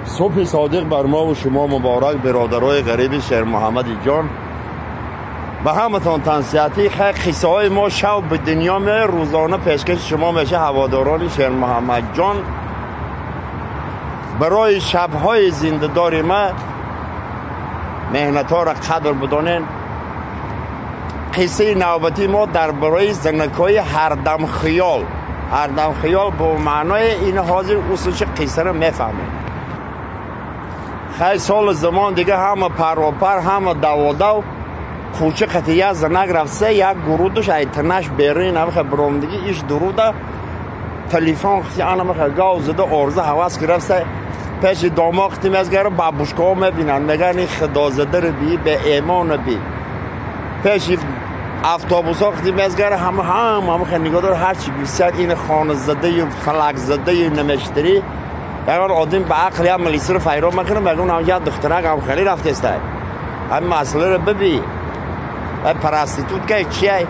صبح صادق بر ما و شما مبارک برادرای غریب شیر محمد جان. به همتان تنصیحتی خیلی قصه های ما شب به دنیا می روزانه پیشکش شما میشه هواداران شیر محمد جان. برای شبهای زنده داری ما مهنت ها را قدر بدانین. قصه نوبتی ما در برای زنکای هردم خیال، هردم خیال به معنای این حاضر اصولش قصه را میفهمه. خیلی سال زمان دیگه همه پر و پر همه دو دو کوچه قطعیه زنک رفته یک گرودش ایتنش بیرون نمیخه برام دیگه ایش دروده تلفن خسی آنم میخه گاو زده ارزه حواس گرفته پیش داماغ تیم از گره بابوشکا میبینن میگن این خدا زده رو بی به ایمان بی پیش افتابوس ها خدیم از گره همه هم همه خیلی نگاه داره هرچی بیسیت این خانه زده و فلک زده و نمشتری اگر آدم به عقل هم ملیسی رو فیران میکنه میگن هم یه دخترک هم خیلی رفته است هم مسئله رو ببی پرستیتوت که چیه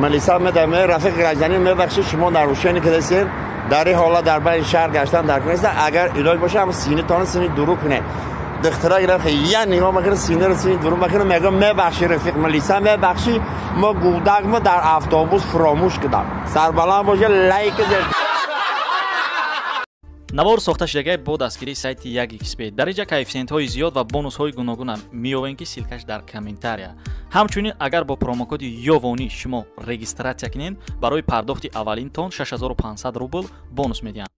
ملیسا میده می رفیق رجنی میبخشی شما در روشنی که دستین در این حالا در بین شهر گشتن در کنه اگر علاج باشه هم سینه تانه سینه درو کنه دخترک رفت یه نگاه میکنه سینه رو سینه درو میکنه میگه میبخشی رفیق ملیسا میبخشی ما گودک ما در اتوبوس فراموش کردم. سربلند باشه لایک زد. Навор сохта шудагай бо дастгирии сайти 1xb. Дар инҷа коэффисиентҳои зиёд ва бонусҳои гуногунам меёбем ки ссылкаш дар комментария. Ҳамчунин агар бо промокоди Ёвонӣ шумо регистратсия кунед, барои пардохти аввалинтон 6500 рубл бонус медиҳанд.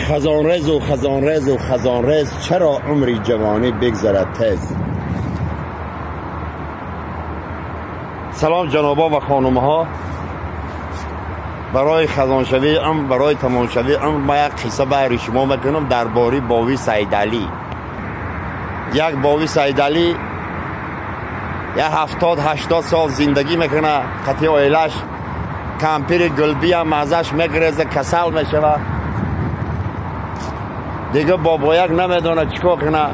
خزانرز و خزانرز و خزانرز چرا عمری جوانی بگذرد تز. سلام جنابا و خانمها. برای خزانشوی عمر، برای تمامشوی عمر ما یک قصه برای شما میکنم درباره باوی سید علی. یک باوی سید علی یه 70-80 سال زندگی میکنه قطعی عائلش کمپیر گلبی هم ازش میگریزه کسل میشه دیگه بابایک نمیدونه چیکار کنه.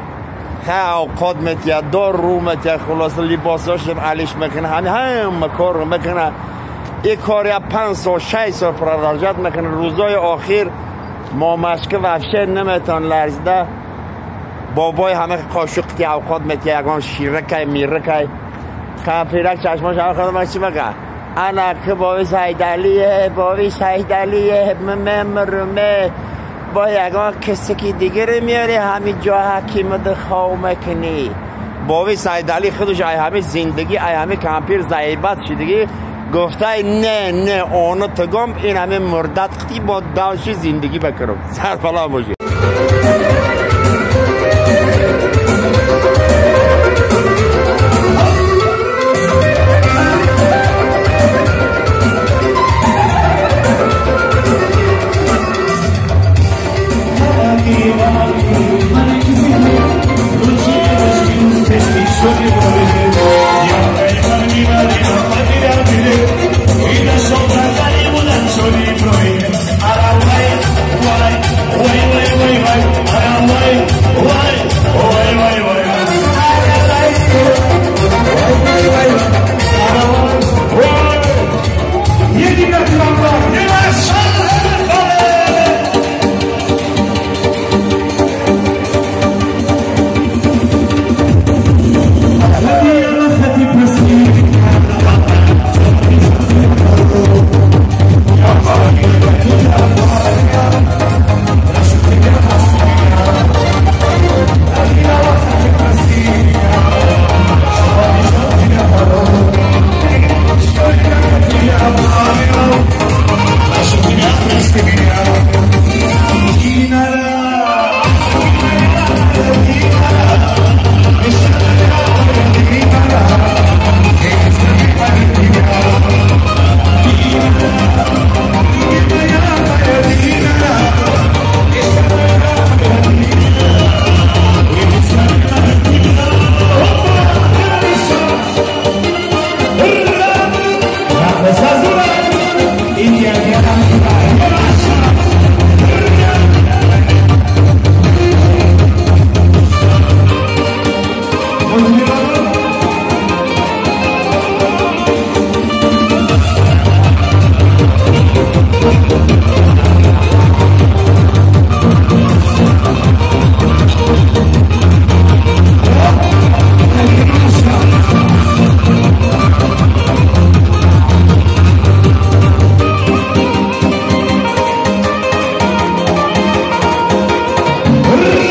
خیلی اوقات میتیه دار رو میتیه خلاص لباساش علیش میکنه همه همه کار رو میکنه. این کار یا 5 سال 6 سال پرداخت میکنه. روزای آخر ما مشک وفشه نمیتون لرزده بابای همه قاشق که اوقات میتیه یگان شیرکای میرکای کافیرک چشماش هم خودم چی بگه انا که بابی سید علیه بابی سید علیه ممرمه با یگان کسی که دیگه میاری همین جا حکیم دخواو میکنی. بابی سید علی خودش ای همه زندگی ای همه کامپیر زعیبت شدگی گفته نه نه اونو تگم این همه مردت قطی با داشی زندگی بکنم. سرپلا باشی. Brrr.